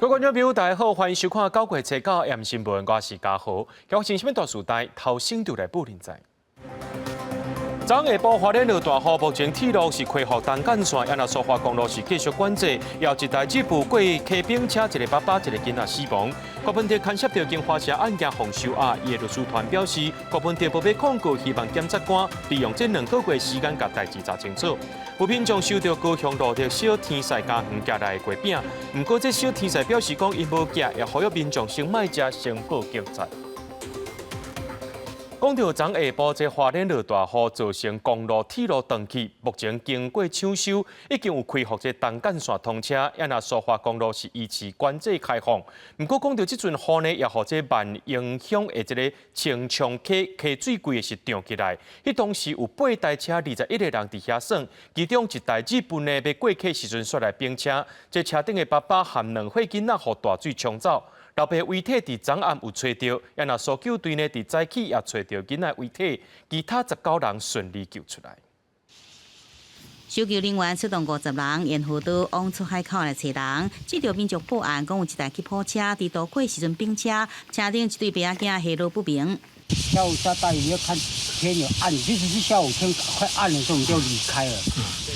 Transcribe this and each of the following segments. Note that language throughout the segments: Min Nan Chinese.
各位觀眾朋友，大家好，歡迎收看九月初九暗新聞，我是嘉豪。今日新聞大時代頭先就來報您知。昨下晡花蓮落大雨，目前鐵路是恢復東幹線，也若蘇花公路是繼續管制。有一台日本過客冰車，一個爸爸，一個囡仔死亡。柯文哲牽涉著金華社案件予收押，伊的律師團表示，柯文哲無欲抗告，希望檢察官利用這2個月時間共代誌查清楚。有民眾收著高雄路的小天使家園寄來的月餅，毋過這小天使表示講，伊無寄，也呼籲民眾先莫食，先報警察。講著昨下晡這花蓮落大雨，造成公路、鐵路斷去。目前經過搶修，已經有恢復這東幹線通車，也若蘇花公路是維持管制開放。毋過講著這陣雨呢，也予這萬榮鄉的這个清涌溪溪水規个是漲起來。彼當時有八台車21個人佇遐耍，其中一台日本的欲過溪時陣煞來冰車，這車頂的爸爸含2歲囡仔予大水沖走。老爸遺體佇昨暗有揣著，也若搜救隊呢佇早起也揣著囡仔遺體，其他19人順利救出來。搜救人員出動50人，沿河道往出海口來揣人。接著民眾報案，講有一台吉普車佇渡過時陣冰車，車頂一對爸仔囝下落不明。下午下大雨要看天有暗，其實是下午天快暗的時候，我們就離開了，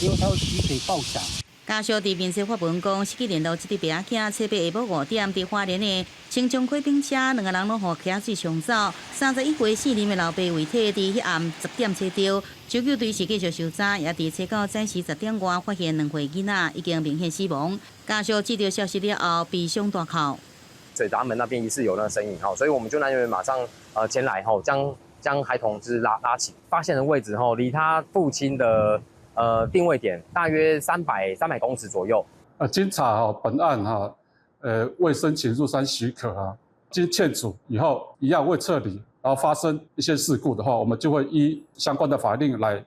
因為它會溪水暴漲。家屬佇面書發文講，失去聯絡這對爸仔囝，初八下晡5點，佇花蓮的清涌溪冰車，兩个人攏予溪水沖走。31歲姓林的老爸遺體佇彼暗10點揣著，搜救隊是繼續搜查，也佇初九早時10點外發現2歲囡仔已經明顯死亡。家屬接著消息了後，悲傷大哭。水閘門那邊疑似有那個聲音，所以我們救難人員馬上前來，將孩童就是拉起，發現的位置，離他父親的定位點大約300公尺左右。經查哈，本案哈，未申請入山許可啊，經勸阻以後一樣未撤離，然後發生一些事故的話，我們就會依相關的法令來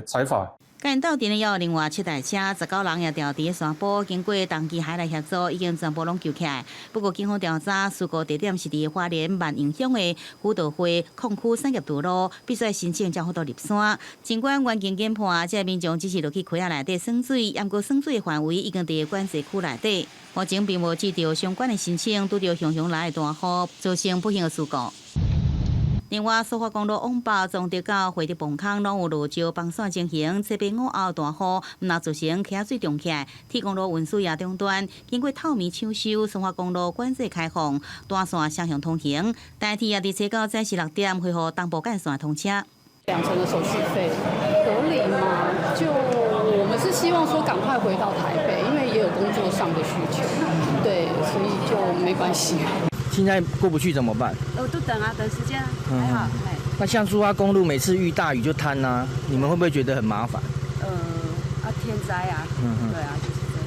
裁罰。共𪜶鬥陣的猶有另外七台車，19人也牢佇山坡，經過同機海來協助，已經全部攏救起來。不過警方調查，事故地點是佇花蓮萬榮鄉的福道會礦區產業道路，必須申請才好入山。儘管環境研判，這民眾只是落去溪仔內底耍水，毋過耍水的範圍已經佇管制區內底。目前並無接著相關的申請，拄著熊熊來的大雨，造成不幸的事故。另外，蘇花公路往北從德到惠德磅空攏有落石崩線情形，初八午後大雨，毋但造成溪水漲起來，鐵公路運輸也中斷。經過透暝搶修，蘇花公路管制開放，單線雙向通行。台鐵也佇初九早時6點恢復東部幹線通車。兩成的手續費合理嗎？就我們是希望說趕快回到台北，因為也有工作上的需求，對，所以就沒關係。現在過不去怎麼辦？哦，都等啊，等時間啊，還好。那像蘇花公路每次遇大雨就癱啊，你們會不會覺得很麻煩？天災啊，對啊，就是這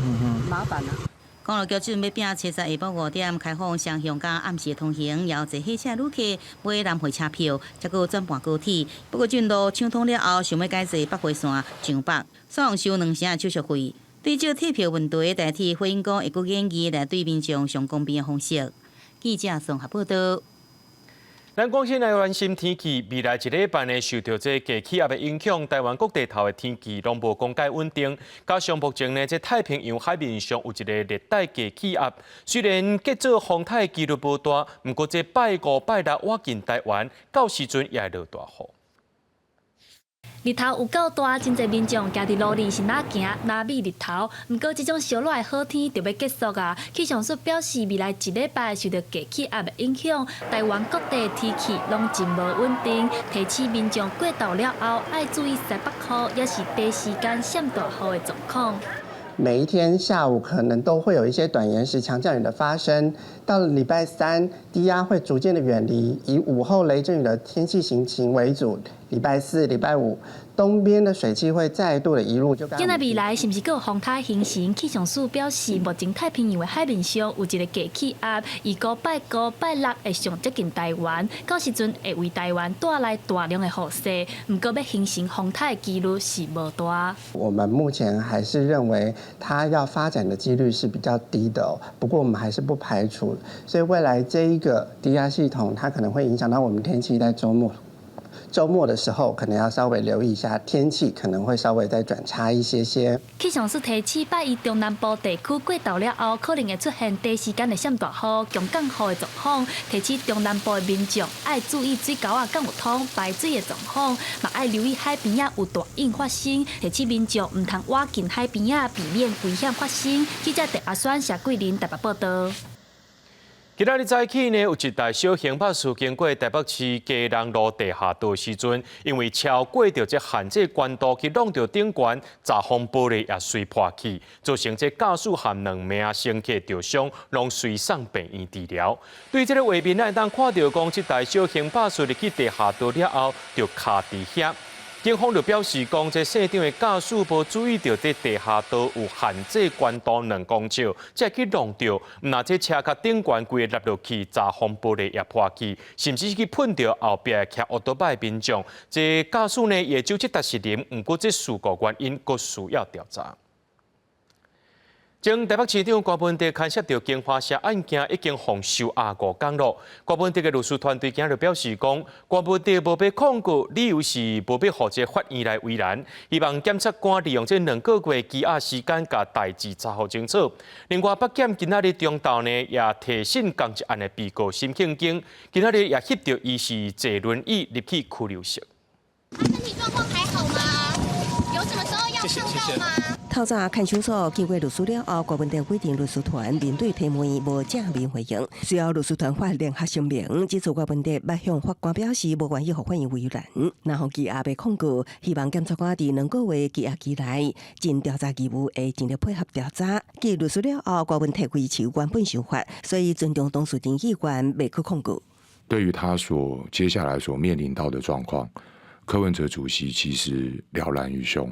樣，麻煩啊。公路局準備拼初十下晡5點開放雙向佮暗時通行，猶坐火車旅客買南迴車票，才閣轉盤高鐵。不過進路搶通了後，想欲改坐北迴線上北，雙收兩成的手續費。對這退票問題，台鐵回應講會閣研議來對民眾上公平的方式。記者綜合報道。咱講先來關心天氣，未來一禮拜呢，受著這低氣壓的影響，台灣各地頭的天氣攏無講蓋穩定。加上目前呢，這太平洋海面上有一個熱帶低氣壓，雖然結做風颱的幾率無大，毋過這拜五、拜六倚近台灣，到時陣也會落大雨。日頭有夠大，真濟民眾行佇路裡是若行若覕日頭。毋過這種燒熱的好天就欲結束啊！氣象署表示，未來一禮拜受著低氣壓的影響，台灣各地天氣攏真無穩定，提醒民眾過晝了後愛注意西北雨，抑是短時間閃大雨的狀況。每一天下午可能都會有一些短延時強降雨的發生。到了禮拜三，低壓會逐漸的遠離，以午後雷陣雨的天氣情形為主。禮拜四、禮拜五，東邊的水汽會再度的移入。就今仔未來是毋是閣有風颱形成？氣象署表示，目前太平洋的海面上有一個低氣壓，預估拜五、拜六會上接近台灣，到時陣會為台灣帶來大量的雨勢。毋過欲形成風颱的幾率是無大。我們目前還是認為它要發展的幾率是比較低的哦，不過我們還是不排除，所以未來這一個低壓系統，它可能會影響到我們天氣在週末。週末的時候，可能要稍微留意一下天氣，可能會稍微再轉差一些些。氣象署提醒，拜一中南部地區過晝了後，可能會出現短時間的閃大雨、強降雨的狀況。提醒中南部的民眾愛注意水溝仔敢有通排水的狀況，嘛愛留意海邊仔有大湧發生。提醒民眾毋通倚近海邊仔，避免危險發生。記者鄭阿宣、謝桂林台北報道。今仔日早起呢，有一台小型巴士經過台北市基隆路地下道時陣，因為超過著這限制懸度去挵著頂懸，閘風玻璃也隨破去，造成這駕駛和兩名乘客著傷，攏隨送病院治療。對這个畫面，咱會當看著講，這台小型巴士入去地下道了後，就卡佇遐。警方就表示講，這現場的駕駛無注意著這地下道有限制懸度2公尺，才去挵著。毋但這車殼頂懸規个落落去，閘風玻璃也破去，甚至是去噴著後壁騎烏托邦的民眾。這駕駛呢，伊的酒測達是零，毋過這事故原因閣需要調查。前台北市長柯文哲牽涉著京華社案件已經予收押5工咯。柯文哲的律師團隊今日表示講，柯文哲無欲控告，理由是無欲予這法院來為難，希望檢察官利用這2個月羈押時間，共代誌查予清楚。另外，北檢今仔日中晝呢，也提審仝一案的被告沈慶京，今仔日也翕著伊是坐輪椅入去拘留室。他身體狀況還好嗎？有什麼時候要控告嗎？透早看守所見過律師了後，柯文哲規定律師團面對提問無正面回應。隨後律師團發聯合聲明，指出柯文哲捌向法官表示無願意予法院為難，若予羈押欲控告，希望檢察官佇2個月羈押期內盡調查義務，會盡力配合調查。見律師了後，柯文哲維持原本想法，所以尊重當事人意願，袂去控告。對於他所接下來所面臨到的狀況，柯文哲主席其實了然於胸。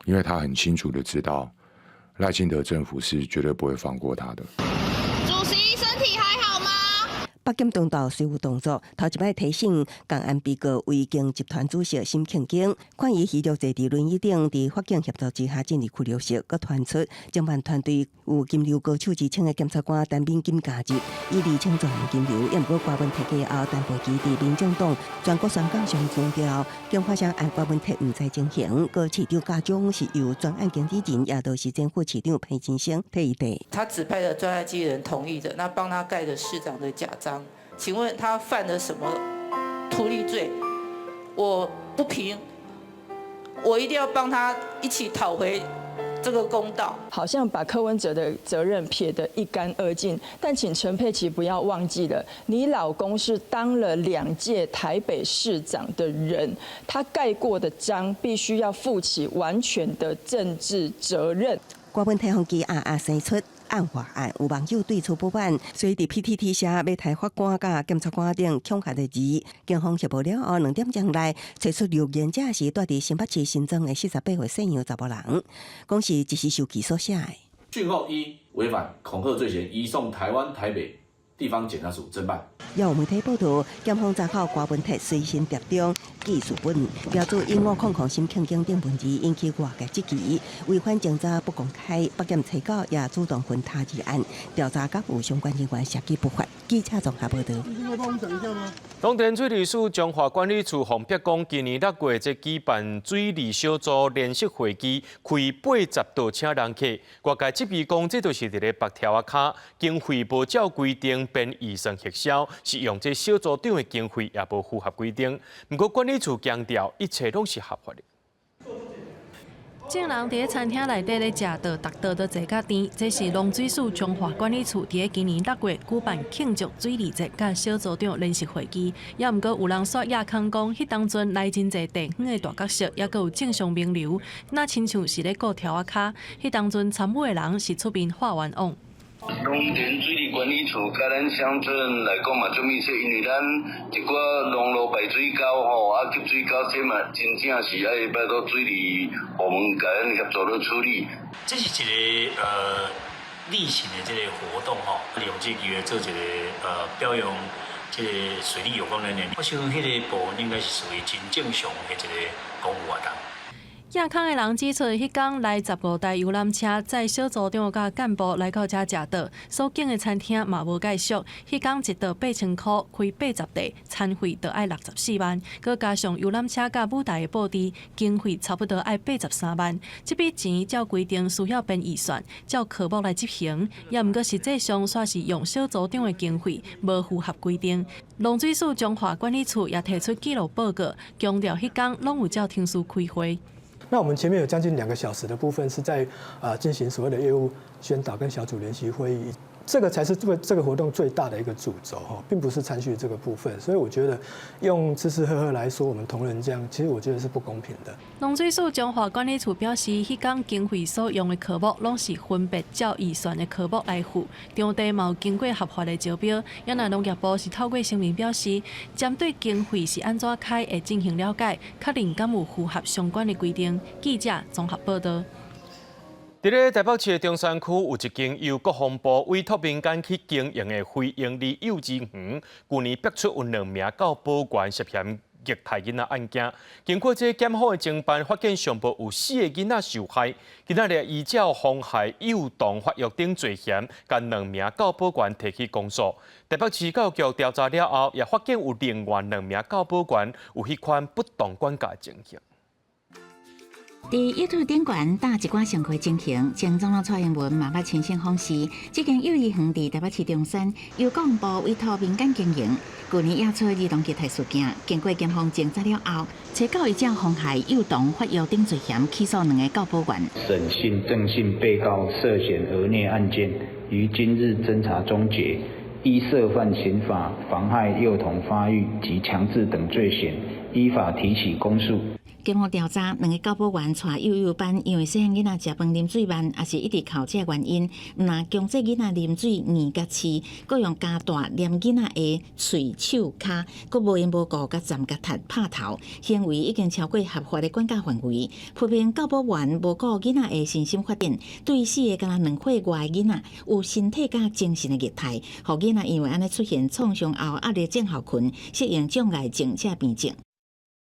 因為他很清楚的知道，賴清德政府是絕對不會放過他的。主席身體還好嗎？北檢中晝雖有動作，頭一擺提審仝案被告維京集團主席沈慶京，看伊虛弱坐佇輪椅頂，佇法警協助之下進入拘留室，閣傳出偵辦團隊有金流高手之稱的檢察官陳敏金加入，以釐清專案金流。也毋過柯文哲過後，陳佩琪佇民眾黨全國宣講上強調，京華社案柯文哲毋知情形，閣市長蓋章是由專案經理人，也就是前副市長彭金生替伊締。他指派的專案經理人同意的，那幫他蓋的市長的假章，請問他犯了什麼圖利罪？我不平，我一定要幫他一起討回這個公道。好像把柯文哲的責任撇得一乾二淨，但請陳佩琪不要忘記了，你老公是當了2屆台北市長的人，他蓋過的章必須要負起完全的政治責任。柯文哲予羈押也生出暗化案，有網友對此不滿，所以佇 PTT 寫欲刣法官佮檢察官等恐嚇的字。警方協報了後，2點鐘內揣出留言者是蹛佇新北市新莊的48歲姓楊查某人，講是一時受氣所寫的。訊後依違反恐嚇罪嫌，移送臺灣台北地方檢察署偵辦。有媒體報道，檢方查扣柯文哲隨身碟中記事本，標註1500沈慶京等文字引起外界質疑，違反偵查不公開。北檢查到也主動分他二案調查，敢有相關人員涉及不法。記者綜合報道。農田水利署彰化管理處予逼講，今年6月這舉辦水利小組聯席會議，開80桌請人客。外界質疑講，這就是佇咧縛柱仔跤，經費無照規定編預算核銷，是用這小組長的經費也無符合規定。毋過管理處強調，一切攏是合法的。眾人佇咧餐廳內底咧食桌，逐桌都坐甲甜。這是農水署彰化管理處佇咧今年6月舉辦慶祝水利節佮小組長聯席會議。也毋過有人煞掖空講，彼當陣來真濟地方的大角色，抑閣有政商名流，若親像是咧顧柱仔跤。彼當陣參與的人是出面化冤枉。農田水利管理處佮咱鄉鎮來講嘛足密切，因為咱一寡農路排水溝吼，啊給水溝，這嘛真正是愛拜託水利部門共咱協助咧處理。這是一個例行的這個活動吼，利用這個機會做一個表揚這個水利有功人員。我想彼個部分應該是屬於真正常的一個公務活動。寄空的人指出，彼工來15台遊覽車載小組長佮幹部來到遮食桌，所訂的餐廳嘛無蓋俗。彼工一桌8000箍，開80塊，餐費就愛64萬，閣加上遊覽車佮舞台的布置，經費差不多愛83萬。這筆錢照規定需要編預算，照科目來執行，也毋過實際上煞是用小組長的經費，無符合規定。農水署彰化管理處也提出記錄報告，強調彼工攏有照程序開會。那我們前面有將近2個小時的部分是在進行所謂的業務宣導跟小組聯席會議，這個才是這個活動最大的一個主軸哈，並不是餐敘這個部分。所以我覺得用吃吃喝喝來說，我們同仁這樣，其實我覺得是不公平的。農水署彰化管理處表示，彼工經費所用的科目攏是分別照預算的科目來付，場地嘛有經過合法的招標。也若農業部是透過聲明表示，針對經費是按怎開，會進行了解，確認敢有符合相關的規定。記者綜合報道。佇咧台北市的中山區有一間由國防部委託民間去經營的非營利幼稚園，舊年爆出有兩名教保員涉嫌虐待囡仔案件。經過這檢方的偵辦，發現上報有四个囡仔受害。今仔日依照妨害幼童發育等罪嫌，共兩名教保員提起公訴。台北市教育局調查了後，也發現有另外兩名教保員有彼款不當管教的情形。佇幼兒頂懸搭一寡上課情形，前總統蔡英文嘛捌親身訪視。這間幼兒園佇台北市中山，由國防部委託民間經營。舊年惹出兒童虐待事件，經過檢方偵查了後，揣九依照妨害幼童發育等罪嫌起訴兩個教保員。審訊鄭姓被告涉嫌兒虐案件，於今日偵查終結，依涉犯刑法妨害幼童發育及強制等罪嫌，依法提起公訴。檢方調查，兩个教保員帶幼幼班，因為細漢囡仔食飯啉水慢，抑是一直哭這個原因，毋但強制囡仔啉水硬佮飼，閣用膠帶黏囡仔的喙、手、跤，閣無緣無故共顫共踢拍頭，行為已經超過合法的管教範圍。批評教保員無顧囡仔的身心發展，對四个敢若2歲外的囡仔有身體佮精神的虐待，予囡仔因為按呢出現創傷後壓力症候群、適應障礙症這病症。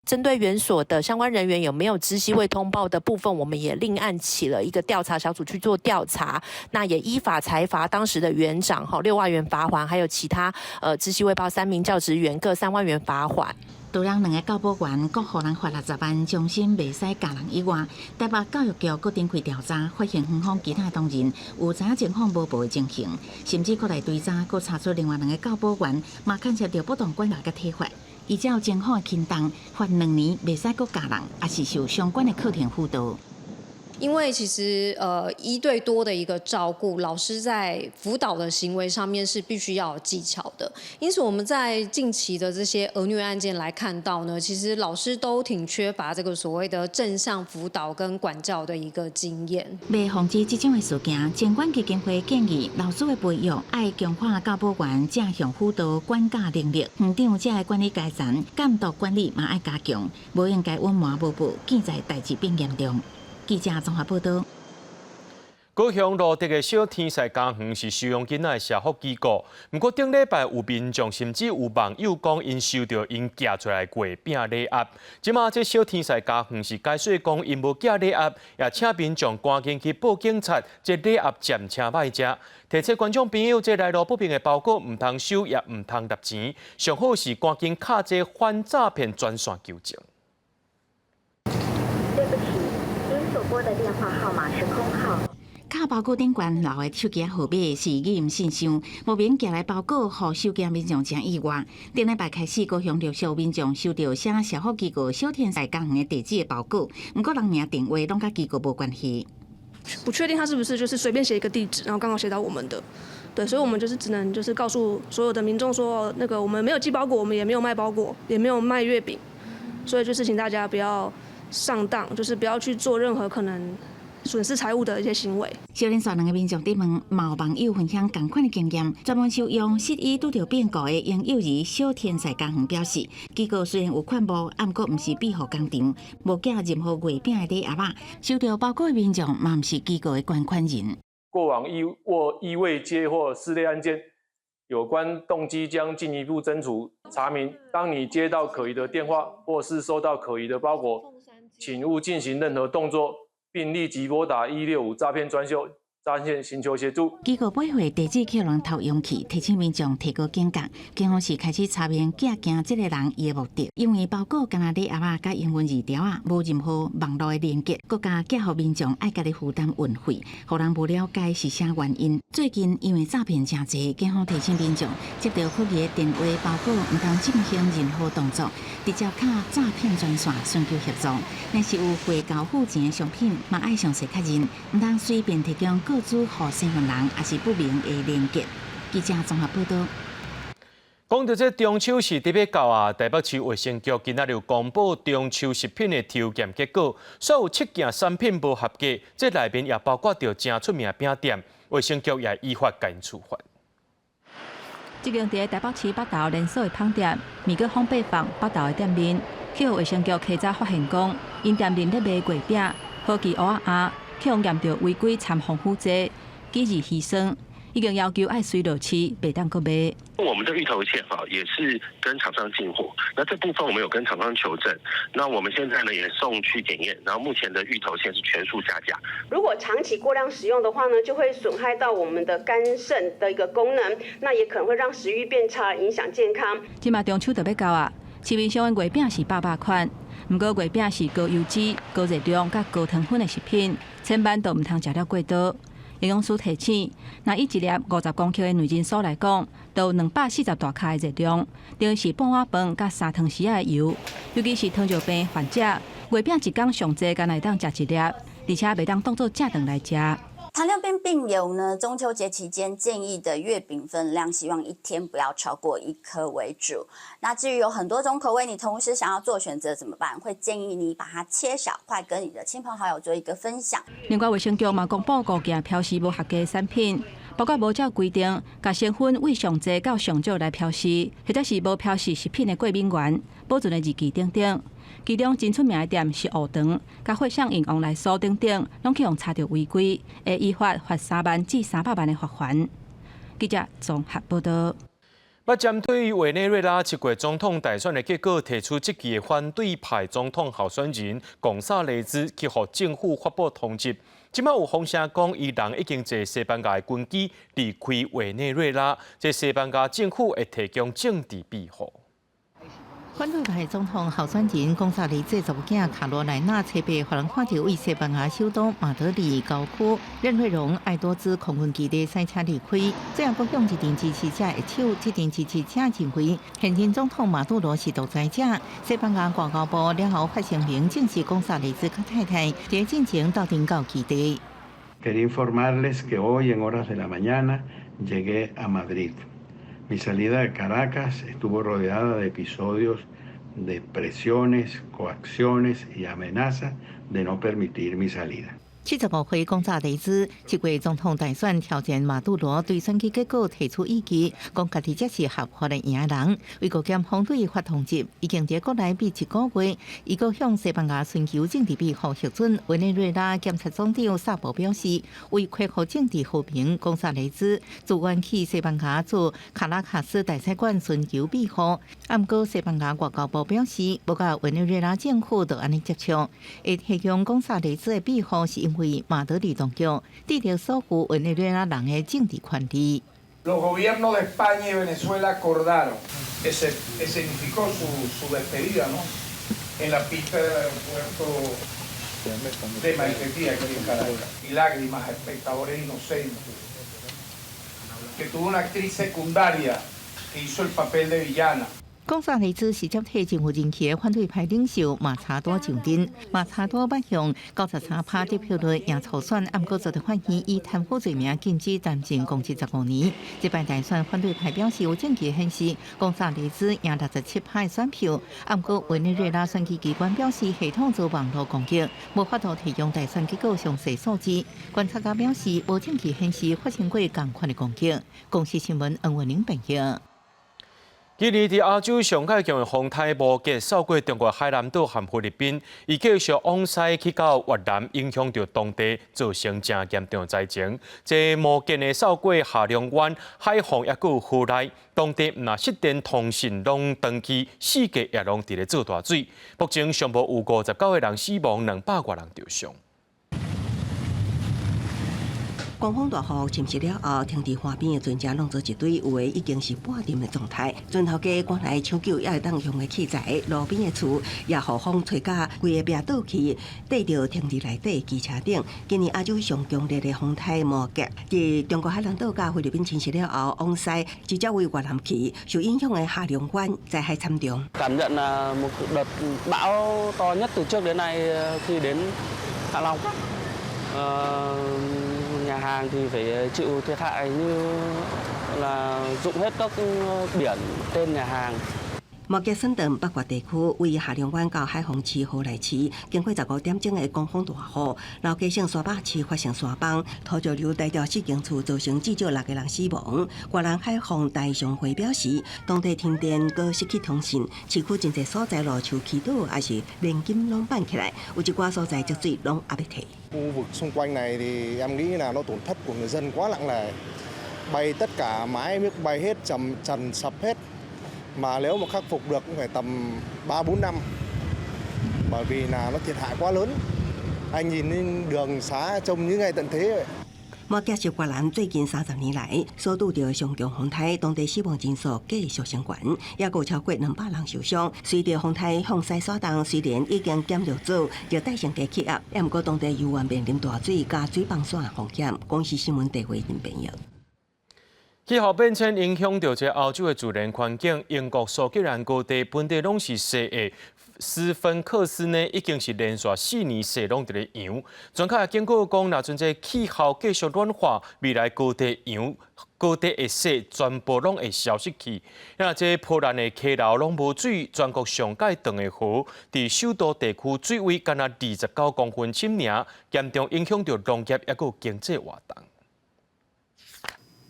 針對園所的相關人員有沒有知悉未通報的部分，我們也另案起了一個調查小組去做調查。那也依法裁罰當時的園長，哈6萬元罰鍰，還有其他知悉未報3名教職員各3萬元罰鍰。除了兩個教保員各予人罰60萬，終身袂使教人以外，台北教育局閣展開調查，發現園方其他同仁有知影情況無報的情形，甚至閣來追查，閣查出另外兩個教保員嘛牽涉著不當管教佮體罰。依照情況輕重，罰2年袂使閣教人，抑是受相關的課程輔導。因為其實一對多的一個照顧，老師在輔導的行為上面是必須要有技巧的。因此我們在近期的這些兒虐案件來看到呢，其實老師都挺缺乏這個所謂的正向輔導跟管教的一個經驗。為防止這種的事件，監管基金會建議老師的培育愛強化教保員正向輔導管教能力，園長這个管理階層監督管理嘛愛加強，無應該隱瞞無報，見在代誌變嚴重。記者綜合報道。高雄蘆竹的小天使家園是收容囡仔的社福機構，毋過頂禮拜有民眾甚至有網友講，𪜶收著𪜶寄出來月餅禮盒。這馬這小天使家園是解說講，𪜶無寄禮盒，也請民眾趕緊去報警察，這禮盒暫車䆀食。提醒觀眾朋友，這來路不明的包裹毋通收，也毋通擸錢，上好是趕緊敲這反詐騙專線求證。對不起，您所撥的電話號碼是空號。敲包裹頂懸留的手機號碼是語音信箱，莫名寄來包裹，予收件民眾誠意外。頂禮拜開始，高雄陸續民眾收著寫社福機構小天使家園的地址的包裹，毋過人名電話攏佮機構無關係。不確定他是不是就是隨便寫一個地址，然後剛好寫到我們的，對，所以我們就是只能就是告訴所有的民眾說，那個我們沒有寄包裹，我們也沒有賣包裹，也沒有賣月餅，所以就是請大家不要上當，就是不要去做任何可能損失財物的一些行為。小連續兩个民眾佇問，嘛有網友分享仝款的經驗。專門收容失依拄著變故的嬰幼兒小天使家園表示，機構雖然有款募，毋過毋是庇護工廠，無寄任何月餅的禮盒仔。收著包裹的民眾嘛毋是機構的捐款人。過往亦或亦未接獲四類案件，有關動機將進一步偵處查明。當你接到可疑的電話或是收到可疑的包裹，請勿進行任何動作，並立即撥打165詐騙專線。專線尋求協助。機構背貨地址予人偷用去，提醒民眾提高警覺。警方是開始查明寄件這個人伊的目的，因為包裹干焦禮盒仔佮英文字條仔，無任何網路的連結，閣共寄予民眾愛家己負擔運費，予人無了解是啥原因。最近因為詐騙誠濟，警方提醒民眾接到可疑的電話包裹，毋通進行任何動作，直接敲詐騙專線尋求協助。若是有匯交付錢的商品，嘛愛詳細確認，毋通隨便提供個資予身份人，抑是不明的連結。記者綜合報道。講到這中秋是特別到啊，台北市衛生局今仔日公布中秋食品的抽檢結果，所有七件產品無合格，這內面也包括著誠出名餅店，衛生局也依法共𪜶處罰。這間佇台北市北投連鎖的麭店，米閣方伯坊北投的店面，去予衛生局稽查發現講，𪜶店內咧賣月餅、好奇芋仔餡，去予驗著違規摻防腐劑、己二烯酸，已經要求愛隨落市，袂當閣賣。我們的芋頭餡哈，也是跟廠商進貨，那這部分我們有跟廠商求證，那我們現在呢也送去檢驗，然後目前的芋頭餡是全數下架。如果長期過量食用的話呢，就會損害到我們的肝腎的一個功能，那也可能會讓食慾變差，影響健康。這馬中秋就欲到啊，市面上的月餅是百百款，毋過月餅是高油脂、高熱量佮高糖分的食品，千萬都毋通食了過多。營養師提醒，若以一粒50公克的內仁酥來講，就有240大卡的熱量，等於是半碗飯佮3湯匙的油。尤其是糖尿病患者，月餅一工上濟干焦會當食一粒，而且袂當當做正頓來食。糖尿病病友呢，中秋節期間建議的月餅分量，希望一天不要超過一顆為主。那至於有很多種口味，你同時想要做選擇怎麼辦？會建議你把它切小塊，跟你的親朋好友做一個分享。另外，衛生局嘛公布五件標示無合格的產品，包括無照規定，共成分為上濟到上少來標示，或者是無標示食品的過敏原、保存的日期等等。其中真出名的店是芋腸、佮血雙用旺來酥等等，攏去予查著違規，會依法罰3萬至300萬的罰鍰。記者綜合報道。欲針對委內瑞拉七月總統大選的結果，提出質疑的反對派總統候選人貢薩雷茲去予政府發布通緝。這馬有風聲講，伊人已經坐西班牙的軍機離開委內瑞拉，這西班牙政府會提供政治庇護。反對派總統候選人貢薩雷茲查某囝卡羅萊納初八，予人看著對西班牙首都馬德里郊區任內容愛多茲空軍基地駛車離開，最後閣向一陣支持者握手。這陣支持者認為現任總統馬杜羅是獨裁者。西班牙外交部了後發聲明證實貢薩雷茲佮太太佇進前鬥陣到基地。 Quería informarles que hoy en horas de la mañana llegué a Madrid. Mi salida de Caracas estuvo rodeada de episodios de presiones, coacciones y amenazas de no permitir mi salida. 75歲貢薩雷茲7月總統大選挑戰馬杜羅，對選舉結果提出異議，講家己才是合法的贏人。美國檢方對伊發通緝，已經佇國內秘一個月，伊閣向西班牙尋求政治庇護核准。委內瑞拉檢察總長薩博表示，為恢復政治和平，貢薩雷茲自願去西班牙駐卡拉卡斯大使館尋求庇護。毋過西班牙外交部表示，無佮委內瑞拉政府就按呢接觸，會提供貢薩雷茲的庇護，是因為馬德里當局致力守護委內瑞拉人的政治權利。 Los gobiernos de España y Venezuela acordaron que se escenificó su despedida, ¿no?, en la pista del aeropuerto de Maiquetía, aquí en Caracas. Y lágrimas a espectadores inocentes. Que tuvo una actriz secundaria que hizo el papel de villana. 貢薩雷茲是接替真有人氣的反對派領袖馬查多上陣。馬查多捌用93%得票率贏初選，毋過遭到法院以貪腐罪名禁止擔任公職15年。這擺大選反對派表示有證據顯示貢薩雷茲贏67%的選票，毋過委內瑞拉選舉機關表示系統遭網路攻擊，無法度提供大選結果詳細數字。觀察家表示無證據顯示發生過仝款的攻擊。公視新聞恩文玲編譯。今年佇亞洲上蓋強的風颱摩羯掃過中國海南島和菲律賓，伊繼續往西去到越南，影響著當地，造成誠嚴重災情。這摩羯呢掃過下龍灣海防，抑閣有河內，當地毋但失電通訊攏斷去，四界也攏佇咧做大水。目前上無有59個人死亡，200外人著傷。狂風大雨侵襲了後，停佇岸邊的船隻攏做一堆，有的已經是半沉的狀態。船頭家趕來搶救，猶會當用的器材，路邊的厝也予風吹甲規个壁倒去，綴著停佇內底機車頂。今年亞洲上強烈的風颱摩羯，佇中國海南島佮菲律賓侵襲了後，往西直接為越南去，受影響的下龍灣災害慘重。 Cảm nhận là một đợt bão to nhất từ trước đến nay khi đến Hạ Long. Nhà hàng thì phải chịu thiệt hại như là rụng hết các biển tên nhà hàng. 摩羯損斷北越地區，位下龍灣到海防市河內市，經過15點鐘的狂風大雨，老家省沙壩市發生山崩，土石流帶掉四間厝，造成至少六個人死亡。越南海防大商會表示，當地停電、閣失去通訊，市區真濟所在路樹起倒，抑是連金攏板起來，有一寡所在積水攏猶欲退。 Khu vực xung quanh này thì em nghĩ là nó tổn thất của người dân quá nặng nề, bay tất cả mái miếc bay hết, trầm trần sập hết. Mà nếu mà khắc phục được cũng phải tầm 3 4 năm. Bởi vì là nó thiệt hại quá lớn. Anh nhìn lên đường xá trông như ngày tận thế vậy. 摩羯是越南最近30年來所拄著上強風颱，當地死亡人數繼續升懸，抑閣有超過200人受傷。隨著風颱向西徙動，雖然已經減弱做熱帶性低氣壓，抑毋過當地猶原面臨大水佮水崩山風險。公視新聞地慧仁編譯。氣候變遷影響著這歐洲的自然環境，英國蘇格蘭高地本地攏是雪的斯芬克斯呢，已經是連續4年雪攏佇咧揚。專家也警告講，若陣這氣候繼續暖化，未來高地揚、高地的雪全部攏會消失去。那這波蘭的溪流攏無水，全國上蓋長的河，佇首都地區水位干焦29公分深爾，嚴重影響著農業抑閣經濟活動。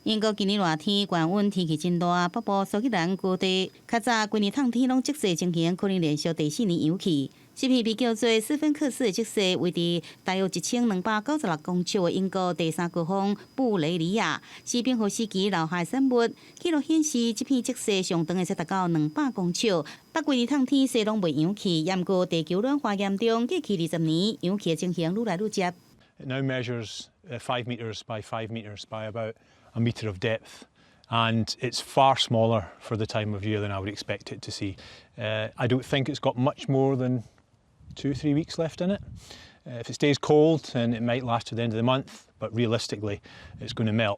英國今年熱天，高溫天氣真熱，北部蘇格蘭高地較早規年冬天攏積雪情形，可能連續第四年揚去。這片被叫做斯芬克斯的積雪，位佇大約1296公尺的英國第三高峰布雷里亞，是冰河時期留下產物。記錄顯示，這片積雪上長會使達到200公尺。但規年冬天雪攏袂揚去，毋過地球暖化嚴重，過去20年揚去的情形愈來愈捷。 It now measures 5 meters by 5 meters by about a meter of depth, and it's far smaller for the time of year than I would expect it to see. I don't think it's got much more than 2, 3 weeks left in it. If it stays cold, then it might last to the end of the month, but realistically, it's going to melt.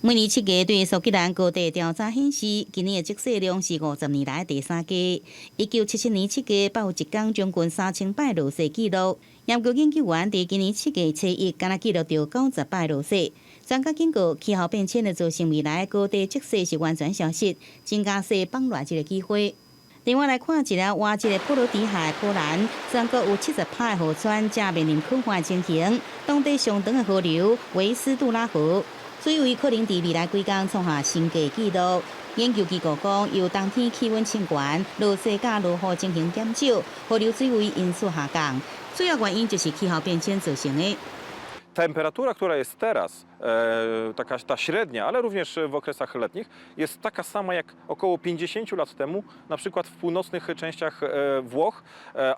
每年7月對蘇格蘭高地調查顯示，今年的積雪量是50年來第三低。1977年7月，捌有一工將近3000擺落雪記錄。研究研究員佇今年7月初1，敢若記錄著90擺落雪。專家警告，氣候變遷會造成未來高地積雪是完全消失，增加雪崩落這个機會。另外來看一个活這个波羅的海波蘭，全國有70%的河川正面臨乾旱情形，當地上長的河流維斯杜拉河，水位可能佇未來幾工創下新低紀錄。研究機構講，由冬天氣溫升懸、落雪佮落雨情形減少，河流水位因此下降。主要原因就是氣候變遷造成的。 Temperatura, która jest teraz, taka ta średnia, ale również w okresach letnich, jest taka sama jak około 50 lat temu, na przykład w północnych częściach Włoch,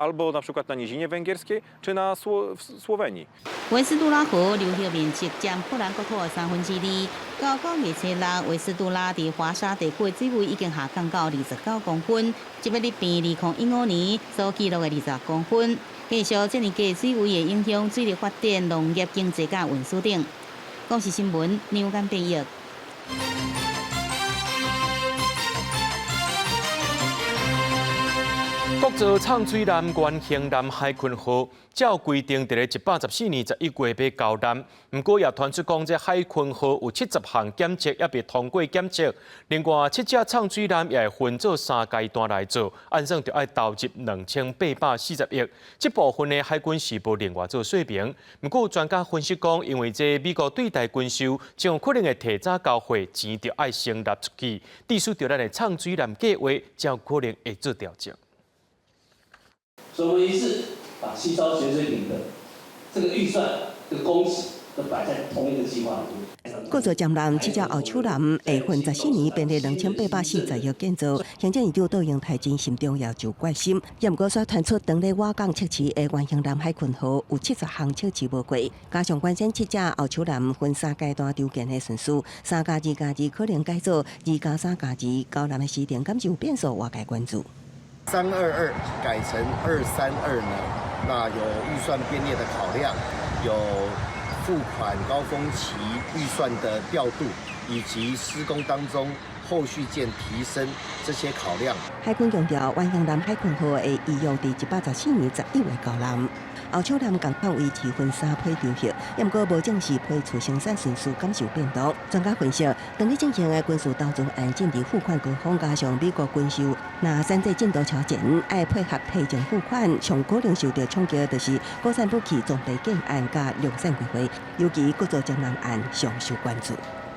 albo na przykład na Nizinie Węgierskiej, czy w Słowenii. 維斯杜拉河流域面積佔波蘭國土的2/3。到9月初6，維斯杜拉佇華沙地區的水位已經下降到29公分，這欲變2015年所記錄的20公分。繼續這爾低水位會影響水力發電、農業經濟佮運輸等。公視新聞梁錦編譯。國國造藏水艦原型艦海鯤號，照規定佇咧114年11月欲交艦，毋過也傳出講，這海鯤號有70項檢測猶未通過檢測。另外七隻藏水艦也會分做三階段來做，按算就愛投入2840億。這部分呢，海軍是無另外做說明。毋過專家分析講，因為這美國對台軍售，將可能會提早交貨，錢就愛先納出去，致使著咱的藏水艦計劃，才有可能會做調整。所以我們一次把七艘潛水艇的這個預算、這個工期都擺在同一個計劃裡面。國造潛艦七隻後手艦會分14年，編列2840億建造。行政院長杜英台真心中也就關心，也毋過煞傳出當咧外港測試的原型艦海鯤號有70項測試無過，加上關鍵七隻後手艦分三階段籌建的順序，3+2+2可能改做2+3+2，交艦的時程敢是有變數，外界關注。 322改成232呢？那有預算編列的考量，有付款高峰期預算的調度，以及施工當中後續件提升這些考量。海軍強調，原型艦海鯤號會依約佇114年11月交艦。後手艦仝款維持分三批籌設，也毋過無正式批出生產順序，敢是有變動。專家分析，當咧進行的軍事投資案進入付款高峰，加上美國軍售，若選擇進度超前，愛配合提前付款，上可能受到衝擊，就是國產武器裝備建案佮量產規劃，尤其國造潛艦案上受關注。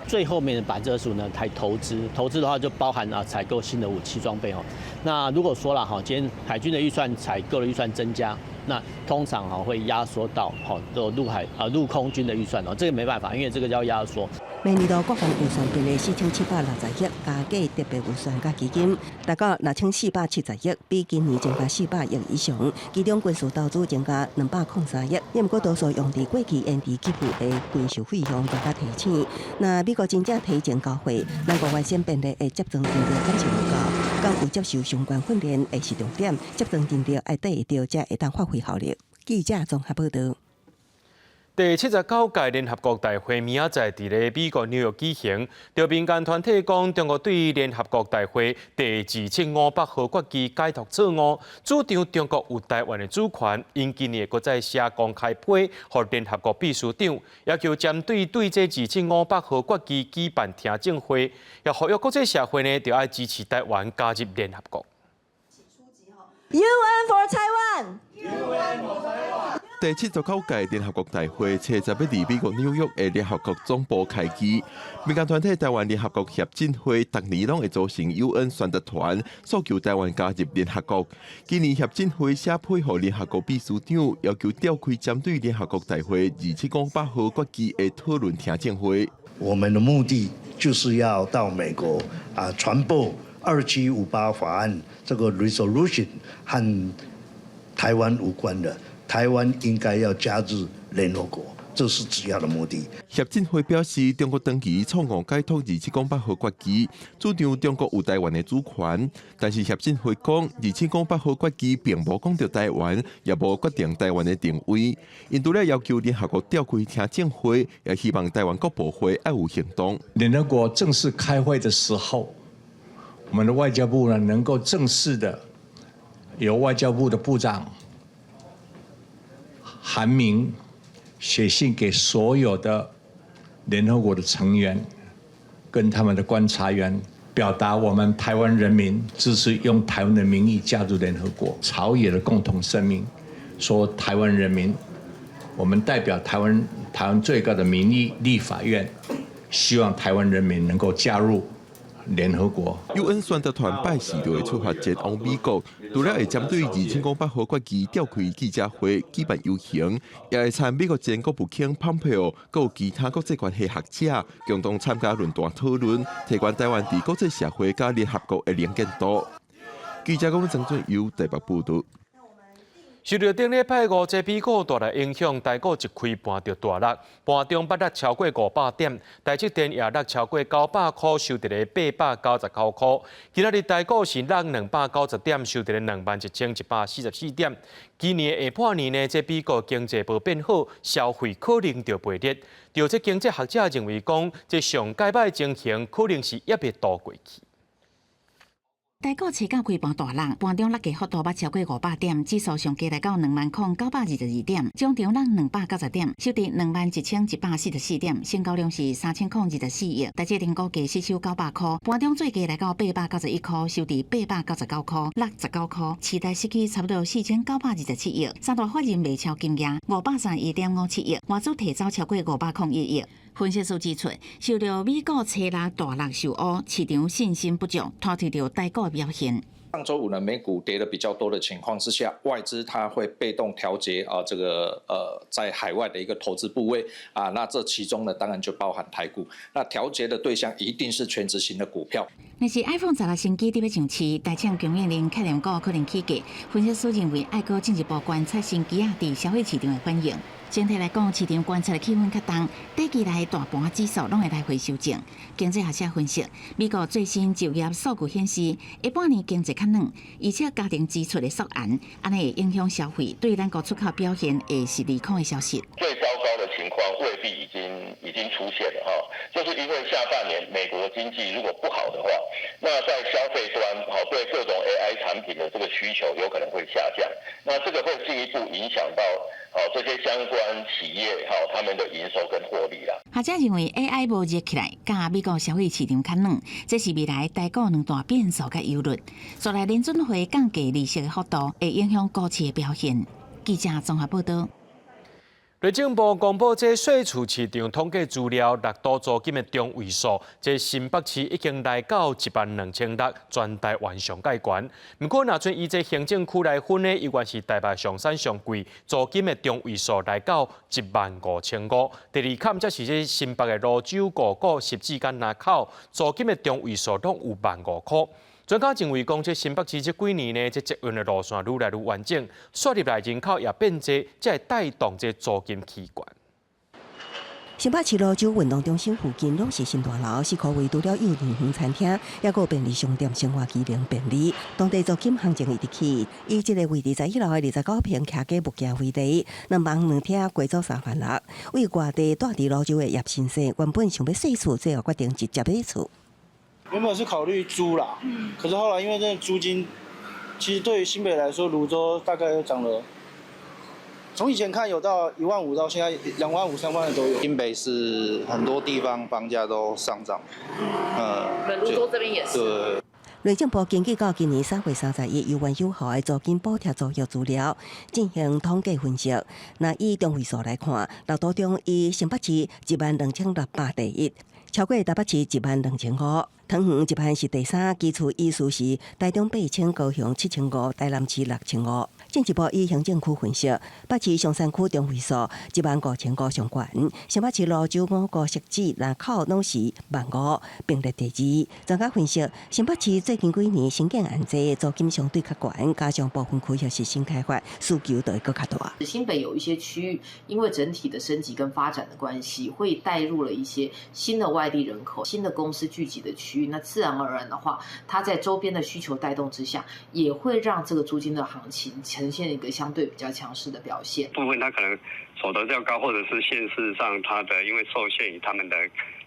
最後面的25%呢，才投資，投資的話就包含啊採購新的武器裝備哦。那如果說了哈，今天海軍的預算採購的預算增加，那通常哈會壓縮到哈這陸海啊陸空軍的預算哦，這個沒辦法，因為這個叫壓縮。明年度國防預算編列4760億，加計特別預算佮基金，達到6470億，比今年增加400億以上。其中軍事投資增加203億，也毋過多數用佇過去延遲給付的軍售費用，專家提醒，若美國真正提前交貨，咱國原先編列的接裝人力敢是無夠，敢有接受相關訓練會是重點，接裝人力愛對會著，才會當發揮效力。記者綜合報導。第79屆聯合國大會明仔載佇咧美國紐約舉行，著民間團體講，中國對聯合國大會第2758號決議解讀錯誤，主張中國有台灣的主權，𪜶今年會閣再寫公開批予聯合國秘書長，要求針對對這2758號決議舉辦聽證會，也呼籲國際社會呢，著愛支持台灣加入聯合國。 UN for Taiwan。 UN for Taiwan。第79屆聯合國大會，初十欲佇美國紐約的聯合國總部開議。民間團體台灣聯合國協進會，逐年攏會組成 UN 宣傳團，訴求台灣加入聯合國。今年協進會寫批予聯合國秘書長，要求召開針對聯合國大會2758號決議的討論聽證會。我們的目的就是要到美國啊，傳播2758法案這個 resolution 和台灣無關的。台灣應該要加入聯合國，這是主要的目的。協進會表示，中國長期錯誤解讀2708號決議，主張中國有台灣的主權。但是協進會講，2708號決議並無講著台灣，也無決定台灣的定位。𪜶除了要求聯合國召開聽證會，也希望台灣國部會愛有行動。聯合國正式開會的時候，我們的外交部呢能夠正式的由外交部的部長韓明寫信給所有的聯合國的成員，跟他們的觀察員，表達我們台灣人民支持用台灣的名義加入聯合國，朝野的共同聲明，說台灣人民，我們代表台灣最高的民意立法院，希望台灣人民能夠加入聯合國。 UN 宣傳團拜四就會出發前往美國，除了會針對2708號決議召開記者會、舉辦遊行，也會參美國前國務卿蓬佩奧，閣有其他國際關係學者共同參加論壇討論，提懸台灣佇國際社會佮聯合國的能見度。記者講曾俊佑台北報導。受著頂禮拜五這美股帶來影響，台股一開盤就大落，盤中捌落超過500點，台積電也落超過900塊，收佇咧899塊。今仔日台股是落290點，收佇咧21,144點。今年下半年呢，這美國經濟無變好，消費可能就袂熱。著這經濟學者認為講，這上蓋歹情形可能是猶未渡過去。台股初九開盤大落，盤中落價幅度捌超過500點，指數上低來到20,922點，終場落290點，收佇21,144點，成交量是3024億。台積電估計失守900箍，盤中最低來到891箍，收佇899箍，落19箍，市台失去差不多4927億。三大法人賣超金額531.57億，外資提走超過501億。分析師指出，受著美股初六大落受烏，市場信心不足，拖累著台股表現。上周五呢，美股跌得比較多的情況之下，外資它會被動調節啊，這個在海外的一個投資部位啊，那這其中呢，當然就包含台股。那調節的對象一定是權值型的股票。若是 iPhone 16新機佇欲上市，台廠供應鏈概念股可能起價。分析師認為，愛閣進一步觀察新機仔佇消費市場的反應。整體來講，市場觀察的氣氛較重，短期內大盤指數攏會來回修正。經濟學者分析，美國最新就業數據顯示，下半年經濟較軟，而且家庭支出的縮減，按呢會影響消費，對咱國出口表現會是利空的消息。最糟糕的情況未必已經出現了哈，就是因為下半年美國經濟如果不好的話，那在消費端，哈對各種 AI 產品的這個需求有可能會下降，那這個會進一步影響到，好這些相關企業，哈他們的營收跟獲利啦。學者認為 AI 無熱起來，佮美國消費市場較軟，這是未來台股兩大變數佮憂慮。再來聯準會降低利息的幅度，會影響股市的表現。記者綜合報道。內政部公布這稅厝市場統計資料，六都租金的中位數，這新北市已經來到12,600，全台灣上蓋懸。毋過，若準以這行政區來分呢，猶原是台北上產上貴，租金的中位數來到15,500。第二坎則是這新北的蘆洲、五股、汐止佮林口，租金的中位數攏有萬5箍。專家認為講，這新北市這幾年呢，這捷運的路線愈來愈完整，煞入來人口也變濟，才會帶動這租金起懸。新北市蘆洲運動中心附近攏是新大樓，四箍圍除了幼兒園餐廳，抑閣有便利商店、生活機能便利。當地租金行情一直起，以這個位置在一樓的29平徛家物件為例，兩房兩廳加租3萬6。為外地蹛佇蘆洲的葉先生，原本想欲細厝，最後決定直接買厝。原本是考慮租啦，可是後來因為這個租金，其實對於新北來說，蘆洲大概又漲了，從以前看有到1.5萬到現在2.5萬、3萬的都有。新北市很多地方房價都上漲，嗯，蘆洲這邊也是。對。內政部根據到今年3月31有緣有效的租金補貼租約資料進行統計分析。若以中位數來看，六都中以新北市12,600第一，超過台北市12,500，桃園1萬是第三，其次依序是台中8,000，高雄7,500，台南市6,500。進一步以行政區分析，北市松山區中位數15,500上懸，新北市蘆洲五股汐止林口攏是萬5，並列第二。專家分析，新北市最近幾年新建案濟，租金相對較懸，加上部分區域是新開發，需求就會閣較大。新北有一些區域，因為整體的升級跟發展的關係，會帶入了一些新的外地人口、新的公司聚集的區域，那自然而然的話，它在周邊的需求帶動之下，也會讓這個租金的行情呈現一個相對比較強勢的表現。部分他可能所得較高，或者是縣市上他的因為受限於他們的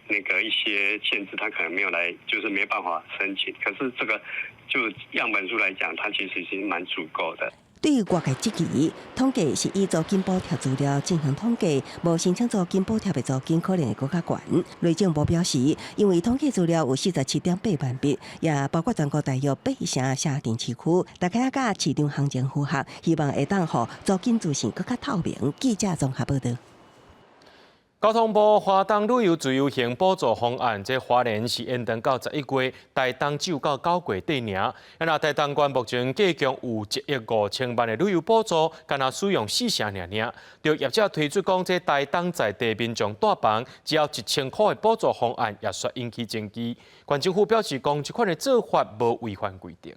那個一些限制，他可能沒有來，就是沒辦法申請。可是這個就樣本數來講，它其實已經蠻足夠的。對於外界質疑，統計是以租金補貼資料進行統計，無申請租金補貼的租金可能會閣較懸。內政部表示，因為統計資料有47.8萬筆，也包括全國大約8成鄉鎮市區，大家佮市場行情符合，希望會當予租金資訊閣較透明。記者綜合報道。交通部花東旅遊自由行補助方案，這花蓮是延長到11月，台東只有到9月底爾。那台東縣目前計共有1億5千萬的旅遊補助，干焦使用4成爾爾。就業者推出講，這台東在地民眾蹛房，只要1000箍的補助方案，也煞引起爭議。縣政府表示講，這款的做法無違反規定。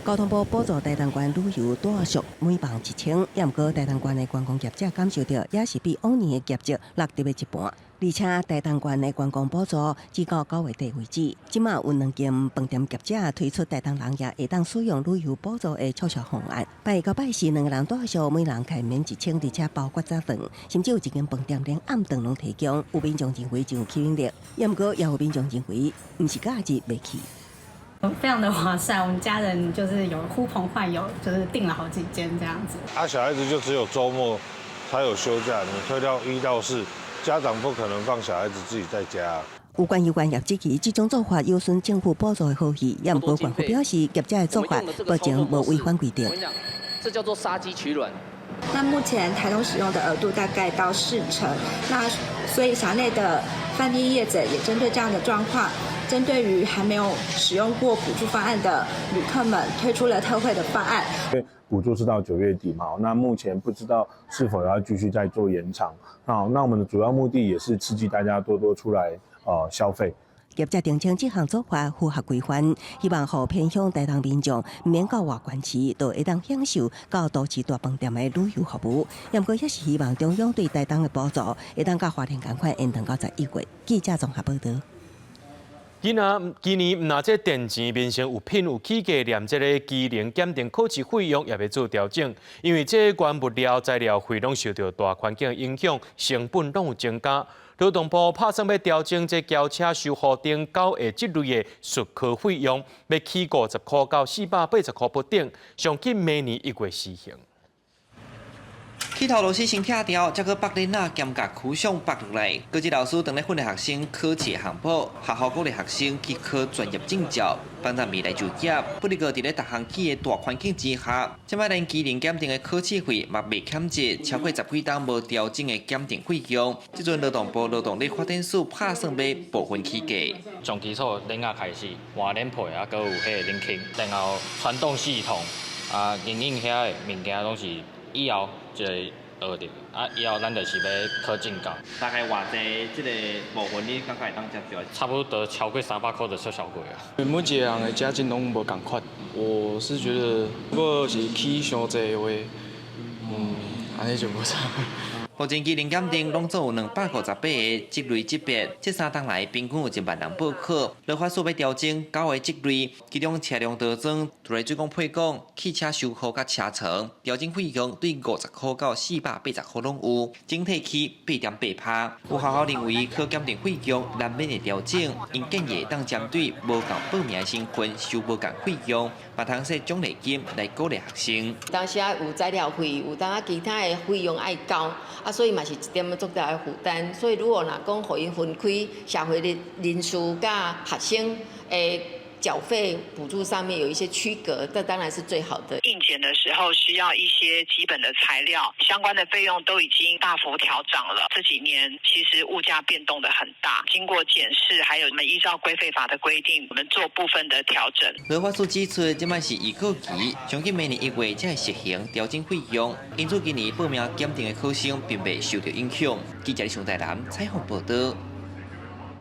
交通部補助台東縣旅遊住宿每房1000，也毋過台東縣的觀光業者感受著，也是比往年的業績落跌了一半。而且台東縣的觀光補助只到9月底為止，這馬有兩間飯店業者推出台東人也會當使用旅遊補助的促銷方案。拜一到拜四兩个人住宿，每人開免1000，而且包括早飯，甚至有一間飯店連暗頓攏提供。有民眾認為真有吸引力，也毋過也有民眾認為毋是假日袂去。非常的划算，我們家人就是有呼朋喚友，就是訂了好幾間這樣子。啊，小孩子就只有週末才有休假，你推到一到四，家長不可能放小孩子自己在家。有關有關業支持這種做法有損政府補助的好意，也毋過縣府表示業者的做法目前無違反規定。我跟你講，這叫做殺雞取卵。那目前台東使用的額度大概到四成，那所以轄內的飯店業者也針對這樣的狀況，針對於還沒有使用過補助方案的旅客們，推出了特惠的方案。因為補助是到9月底嘛，那目前不知道是否要繼續再做延長。那我們的主要目的也是刺激大家多多出來消費。業者澄清這項做法符合規範，希望予偏鄉台東民眾毋免到外縣市，就會當享受到都市大飯店的旅遊服務。不過也是希望中央對台東的補助會當佮花蓮仝款延長到11月。記者綜合報導。今年毋但這電錢民生物品有起價，連這个機能檢定考試費用也欲做調整，因為這原物料材料費攏受著大環境影響，成本攏有增加。勞動部拍算欲調整這轎車修護等九個這類的術科費用，欲起50塊到480塊不等，上緊明年1月施行。起頭螺絲先拆掉，才閣縛鏈仔兼共箍上縛落來。高級老師當咧訓練學生考試項目，學校鼓勵學生去考專業證照，幫助未來就業。不過佇咧逐項起的大環境之下，這擺連機能檢定的考試費嘛袂減節，超過十幾冬無調整的檢定費用。這陣勞動部勞動力發展署拍算欲部分起價。從基礎鏈仔開始換鏈皮啊，閣有彼個引擎，然後傳動系統啊，營運遐的物件攏是以後一个學著，啊，以後咱就是欲考證照。大概偌濟這个部分你感覺會當接受？差不多超過300塊就促銷過啊。每一個人的家境攏無仝款，我是覺得如果是起傷濟的話，按呢就無啥。目前機能檢定攏總有258個職類級別，這三冬來平均有1萬人報考。勞發署欲調整九个職類，其中車輛倒裝、自來水管配管、汽車修護佮車床，調整費用對50塊到480塊攏有，整體起8.8%。有學校認為考檢定費用難免會調整，𪜶建議會當針對無共報名的身份收無仝費用，嘛通設獎勵金來鼓勵學生。當時啊有材料費，有當啊其他的費用愛交。啊，所以嘛是一點仔足大的負擔。所以如果若講予𪜶分開社會的人士佮學生的繳費補助上面有一些區隔，這當然是最好的。應檢的時候需要一些基本的材料，相關的費用都已經大幅調漲了。這幾年其實物價變動得很大，經過檢視，還有我們依照規費法的規定，我們做部分的調整。勞發署指出，這擺是預告期，上緊明年1月才會實行調整費用，因此今年報名檢定的考生並袂受著影響。記者李台南採訪報導。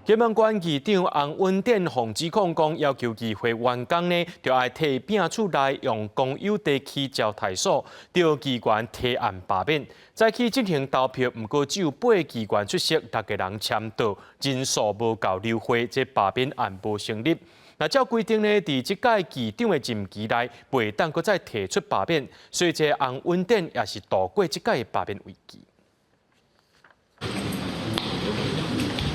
金門縣議長洪文典予指控講，要求議會員工呢，著愛提拚厝內用公有地起招待所，著議員提案罷免。早起進行投票，毋過只有八个議員出席，六个人簽到，人數無夠流會，這罷免案無成立。若照規定呢，佇這屆議長的任期內，袂當閣再提出罷免，所以這洪文典也是度過這屆罷免危機。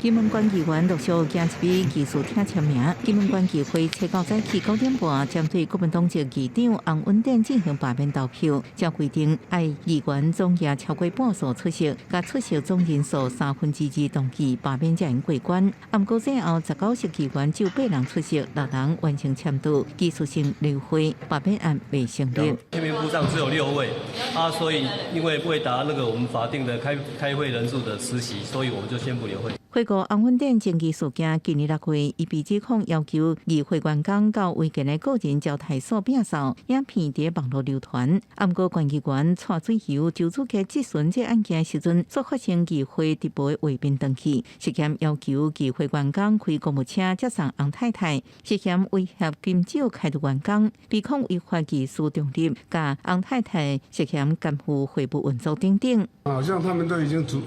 金門縣議員陸續行入去議事廳簽名。金門縣議會初九早起9點半，針對國民黨籍議長洪文典進行罷免投票。照規定，愛議員總額超過半數出席，佮出席總人數2/3同意罷免才會過關。毋過最後19席議員只有八人出席，六人完成簽到，技術性流會，罷免案未成立。簽名簿上只有六位，啊，所以因為未達那個我們法定的開會人數的遲期，所以我們就宣布流會。回顧洪文典爭議事件，今年6月，伊被指控要求議會員工到違建的個人招待所摒掃，影片佇網路流傳。毋過，縣議員蔡水游周子傑質詢這案件時陣，煞發生議會直播畫面斷去，涉嫌要求議會員工開公務車接送洪太太，涉嫌威脅禁酒開除員工，被控違反議事中立，佮洪太太涉嫌干預會務運作等等。好像他們都已經組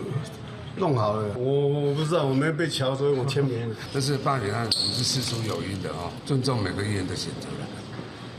弄好了，我不知道，我沒被喬，所以我簽名。這是罷免案，我們是事出有因的啊，尊重每個議員的選擇，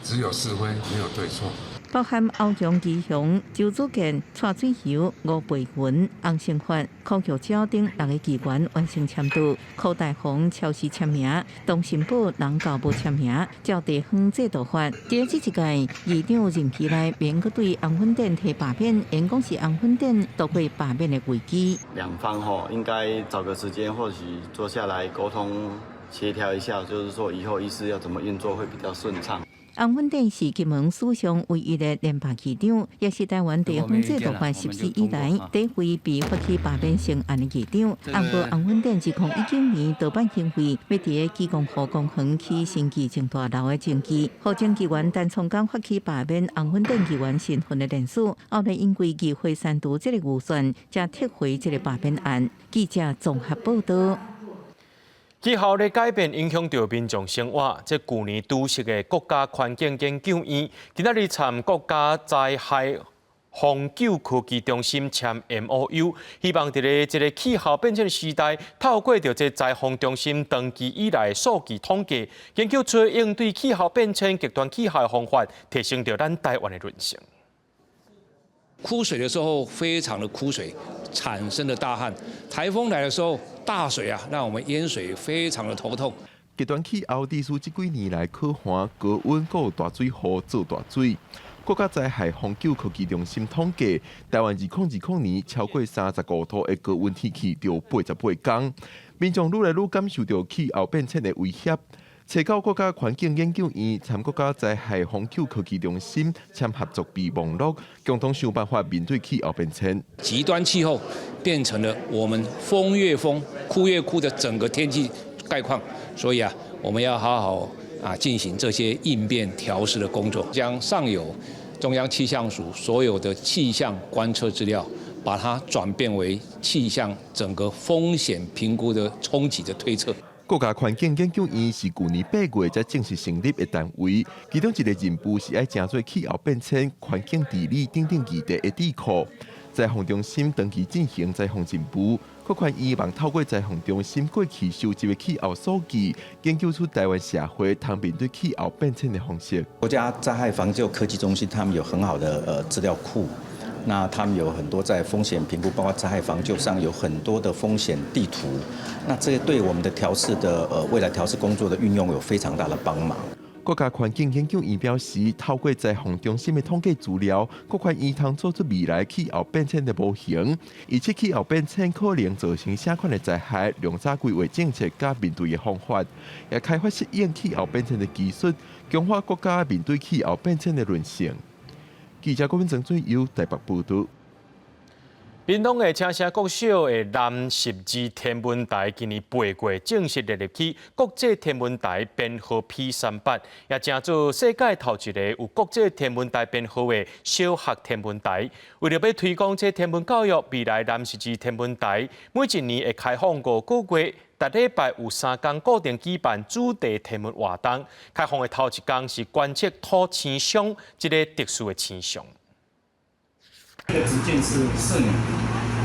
只有是非，沒有對錯。包含歐陽基雄、周子健、蔡水柔、吳培雲、洪勝發、柯玉嬌等六個議員完成簽到，柯大鴻超時簽名，董新寶人到無簽名，照地方制度法。佇這一屆議長任期內，免閣對洪粉典提罷免，因講是洪粉典度過罷免的危機。兩方吼應該找個時間，或許坐下來溝通協調一下，就是說以後議事要怎麼運作會比較順暢。洪粉典是金門史上唯一的連罷議長，也是台灣地方制度法實施以來第一位被發起罷免成案的議長。毋過洪粉典2019年盜版行為，欲佇基隆河公園起新議政大樓的證據，予前議員陳聰剛發起罷免洪粉典議員身份的連署，後來因為議會刪除這個預算，才撤回這個罷免案。記者綜合報道。氣候的改變影響著民眾生活。這舊年拄設的國家環境研究院，今仔日參國家災害防救科技中心簽 MOU，希望佇咧這个氣候變遷時代，透過著這災防中心長期以來數據統計，研究出應對氣候變遷極端氣候的方法，提升著咱台灣的韌性。枯水的時候非常的枯水，產生的大旱；颱風來的時候大水啊，讓我們淹水非常的頭痛。極端氣候持續這幾年來可旱、高溫、閣有大水雨做大水。國家災害防救科技中心統計，台灣2020年超過35度的高溫天氣就88工，民眾愈來愈感受著氣候變遷的威脅。初九國家環境研究院參國家災害防救科技中心簽合作備忘錄，共同想辦法面對氣候變遷。極端氣候變成了我們風越風、枯越枯的整個天氣概況，所以啊，我們要好好啊進行這些應變調適的工作，將上游中央氣象署所有的氣象觀測資料，把它轉變為氣象整個風險評估的衝擊的推測。國家環境研究院是舊年8月才正式成立的單位，其中一个任務是愛成做氣候變遷、環境治理等等議題的智庫。災防中心長期進行災防任務，國環院望透過災防中心過去收集的氣候數據，研究出台灣社會通面對氣候變遷的方式。國家災害防救科技中心，他們有很好的資料庫。那他們有很多在風險評估，包括災害防救上有很多的風險地圖。那這個對我們的調適的未來調適工作的運用有非常大的幫忙。國家環境研究院表示，透過災防中心的統計資料，國環院通做出未來氣候變遷的模型，預測氣候變遷可能造成啥款的災害，量早規劃政策佮面對的方法，也開發適應氣候變遷的技術，強化國家面對氣候變遷的韌性。記者郭文曾俊優台北報導。屏東的青城國小的南十字天文台今年8月正式列入去國際天文台編號 P38，也成做世界頭一個有國際天文台編號的小學天文台。為著欲推廣這天文教育，未來南十字天文台每一年會開放5個月，逐禮拜有3工固定舉辦主題天文活動。開放的頭一工是觀測土星雙這个特殊的星象。這個直徑是4米，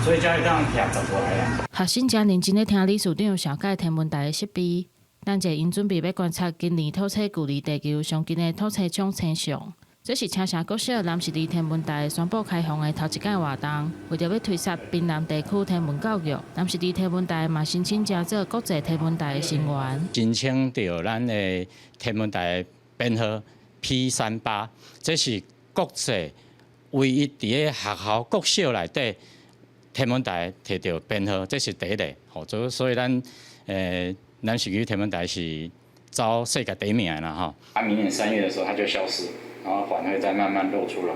所以才會當徛10外啊。學生誠認真咧聽理事長紹介天文台的設備，等者𪜶準備欲觀察今年土星距離地球上近的土星雙星象。這是青城國小南十字天文台宣布開放的頭一屆活動，為著欲推廣屏南地區天文教育，南十字天文台嘛申請成做國際天文台的成員。申請著咱的天文台編號 P38，這是國際唯一佇咧學校國小內底天文台摕著編號，這是第一個。吼，所以咱南十字天文台是走世界第一名的啦，吼。它明年3月的時候它就消失，然後環會再慢慢露出來。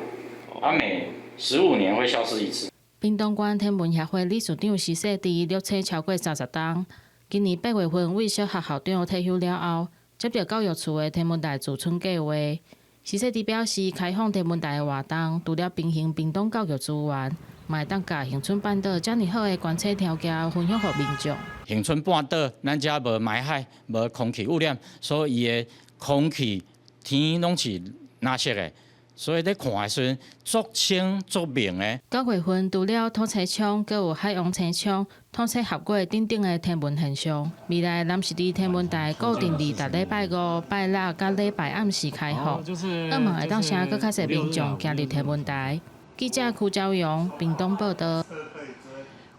它每15年會消失一次。屏東縣天文協會理事長施世智錄冊超過30冬，今年8月份為小學校長退休了後，接著教育處的天文台駐村計劃。施世智表示，開放天文台的活動，除了平衡屏東教育資源，嘛會當共恆春半島遮爾好的觀測條件分享予民眾。恆春半島，咱遮無埋海，無空氣污染，所以伊的空氣、天攏是藍色的，所以咧看的時陣足清足明的。9月份除了統計窗，閣有海洋星窗、統計合月等等的天文現象。未來南勢佇天文台固定佇逐禮拜五、拜六佮禮拜暗時開放，希望會當吸引閣較濟民眾行入天文台。記者柯昭陽屏東報導。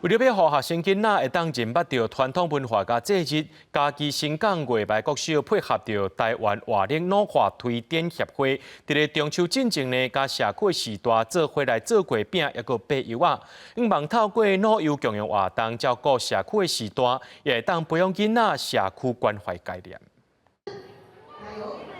為著欲予學生囡仔會當認捌著傳統文化佮節日，嘉義新港月屄國小配合著台灣活齡老化推展協會，佇咧中秋進前呢，佮社區序大做伙來做月餅，抑閣掰柚仔，向望透過老幼共融活動，照顧社區的序大，也會當培養囡仔社區關懷概念。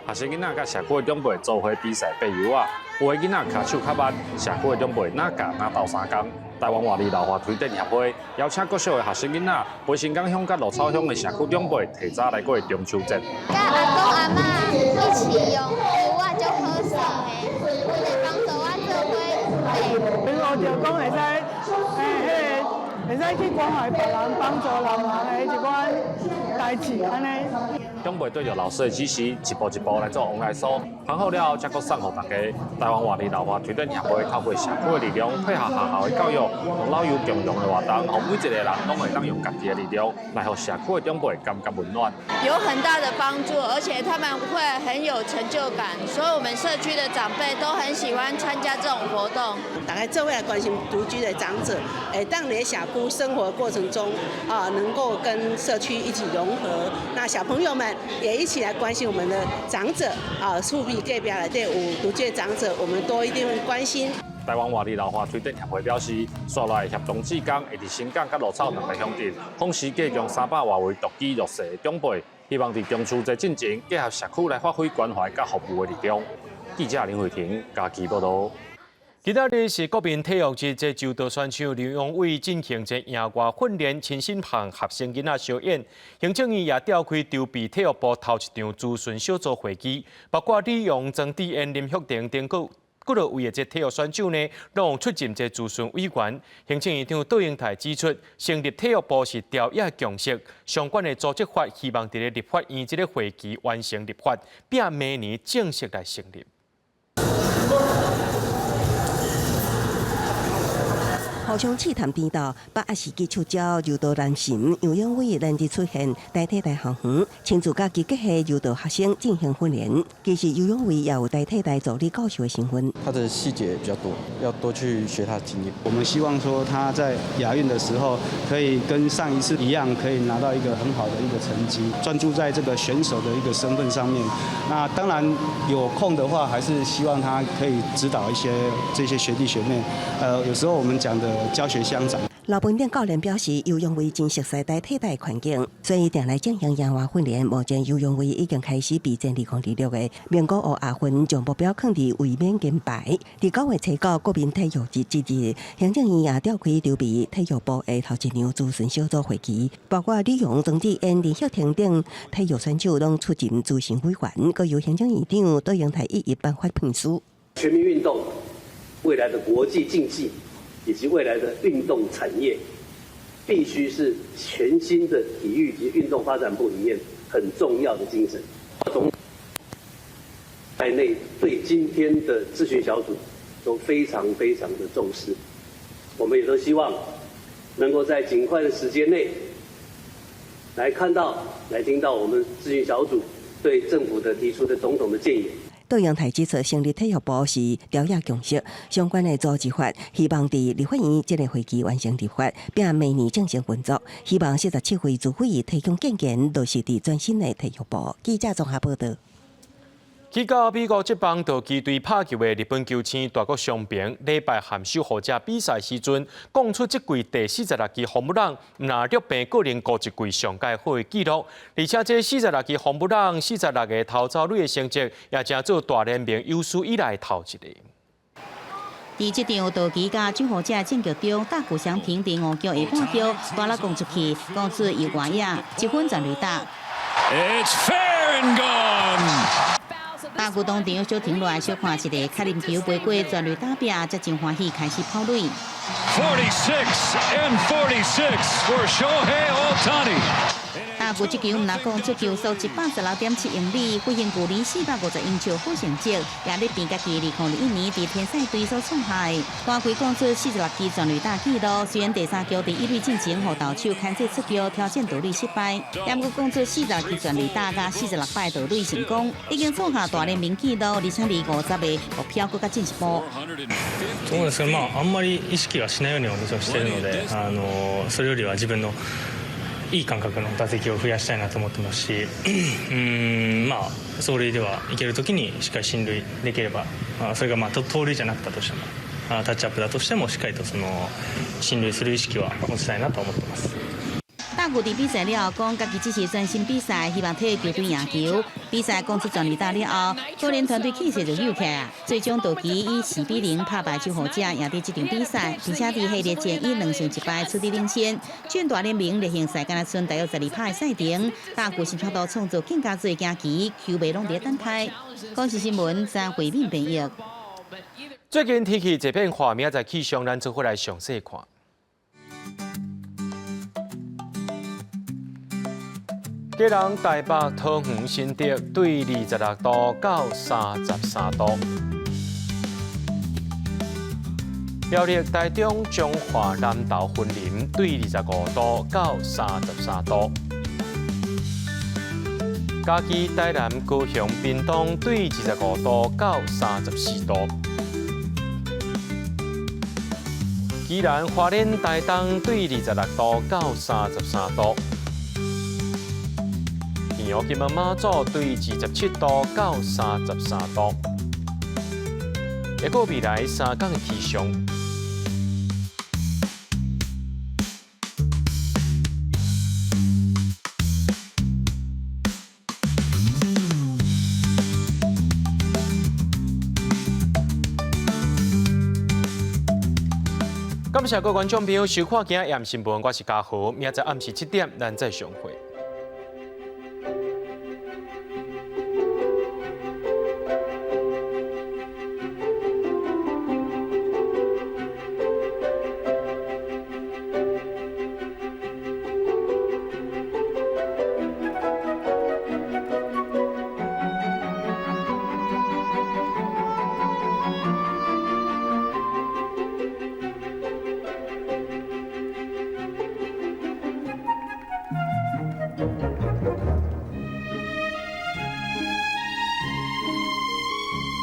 學生囡仔佮社區的長輩做伙比賽掰柚仔，有的囡仔跤手較慢，社區的長輩若教若鬥相共。台灣活齡老化推展協會邀請國小的學生囡仔，回新港鄉佮鹿草鄉的社區長輩提早來過中秋節。佮阿公阿嬤一起用柚仔足好耍的，伊會幫助我做伙掰。我就講會使，彼个會使去關懷別人、幫助老人的一寡代誌，按呢。長輩對著老師的指示，一步一步來做黃梨酥，烘好了後，才閣送予大家。台灣活齡老化推展協會透過社區的力量，配合學校的教育，用老幼共融的活動，予每一個人攏會當用家己的力量，來予社區的長輩感覺溫暖。有很大的幫助，而且他們會很有成就感，所以我們社區的長輩都很喜歡參加這種活動。大家做伙來關心獨居的長者，會當佇社區生活過程中啊，能夠跟社區一起融合。那小朋友們也一起來關心我們的長者啊，厝邊隔壁內底有獨居的長者，我們都一定會關心。台灣活齡老化推展協會表示，紲落來協同志工會佇新港佮鹿草兩个鄉鎮，訪視計共300外位獨居弱勢的長輩，希望佇中秋節進前，結合社區來發揮關懷佮服務的力量。記者林慧婷嘉義報導。今仔日是國民體育日，這柔道選手劉揚偉進行這野外訓練，親身向學生囡仔小演。行政院也召開籌備體育部頭一場諮詢小組會議，包括李榮、曾智恩、林旭庭等閣幾落位的這體育選手呢，攏出任這諮詢委員。行政院長杜英台指出，成立體育部是朝野共識，相關的組織法希望佇咧立法院這个會期完成立法，並明年正式來成立。互相試探顛倒，北亞時期出招柔道男神楊勇緯連日出現台體大校園，親自佮擊系柔道學生進行訓練。其實楊勇緯也有台體大助理教授的身份。他的細節比較多，要多去學他的經驗。我們希望說他在亞運的時候，可以跟上一次一樣，可以拿到一個很好的一個成績。專注在這個選手的一個身份上面。那當然有空的話，還是希望他可以指導一些這些學弟學妹。有時候我們講的教學相長。老本店教練表示，游泳偉真熟悉台體大環境，所以定來進行野外訓練。目前游泳偉已經開始備戰2026的名古屋亞運，將目標囥佇衛冕金牌。佇9月7日國民體育日之日，行政院也召開籌備體育部的頭一場諮詢小組會議，包括李榮、曾智恩、林旭庭等體育選手攏出任諮詢委員，閣由行政院長杜英台一一頒發聘書。全民運動未來的國際競技，以及未來的運動產業，必須是全新的體育及運動發展部裡面很重要的精神。總在內對今天的諮詢小組都非常非常的重視，我們也都希望能夠在盡快的時間內來看到、來聽到我們諮詢小組對政府的提出的種種的建議。杜英台指出，成立體育部是朝野共識，相關的組織法希望佇立法院這个會期完成立法，並明年正式運作。希望47位主委提供建言，落實佇全新的體育部。記者綜合報導。去到美國職棒道奇隊拍球的日本球星大谷翔平，禮拜和守護者比賽時陣，講出這季第46支ホームラン，毋但掠平個人五十季上蓋好的紀錄，而且這46支ホームラン、46个頭走壘的成績，也成做大聯盟有史以來頭一个。佇這場道奇佮守護者戰局中，大谷翔平佇5局下半局，大力攻出去，攻出右外野，一分全壘打。 It's fair and gone. 大谷當場小停落來，小看一个敲入球飛過全壘打壁，才真歡喜開始跑壘。 46 and 46 for Shohei Ohtani. 大大谷這球毋但講出球速116.7英里，飛行距離450英尺，好成績，也咧變家己2021年佇天使隊所創下的單季講出46支全壘打紀錄。雖然第三局佇一壘進前，予投手牽制出局挑戰盜壘失敗，毋過講出46支全壘打佮46擺盜壘成功，已經創下大聯盟紀錄，而且離50個目標閣較進一步。そうですね。まああんまり意識はしないようにはもちろんしているので、それよりは自分のいい感覚の打席を増やしたいなと思ってますし、まあ走塁ではいけるときにしっかり進塁できれば、それがまあ盗塁じゃなかったとしても、タッチアップだとしてもしっかりとその進塁する意識は持ちたいなと思ってます。大谷佇比賽了後講，家己只是專心比賽，希望替球隊贏球。比賽講出全壘打了後，個人團隊氣勢就扭起來，最終道奇以4比0拍敗守護者，贏得這場比賽，並且佇系列戰以2勝1敗取得領先。進大聯盟例行賽敢若賰大約12拍的賽程，大谷是透過創造更加濟驚奇，球迷攏佇等待。公視新聞張慧敏編譯。最近天氣這變化，明仔載氣象咱做伙來詳細看。基隆、台北、桃園、新竹對26度到33度；苗栗、台中、彰化、南投、雲林對25度到33度；嘉義、台南、高雄、屏東對25度到34度；宜蘭、花蓮、台東對26度到33度。屏陽、金門、馬祖對27度到33度。下個未來3天的氣象。感謝各位觀眾朋友收看今日新聞，我是嘉豪，明仔載暗時7點，咱再相會。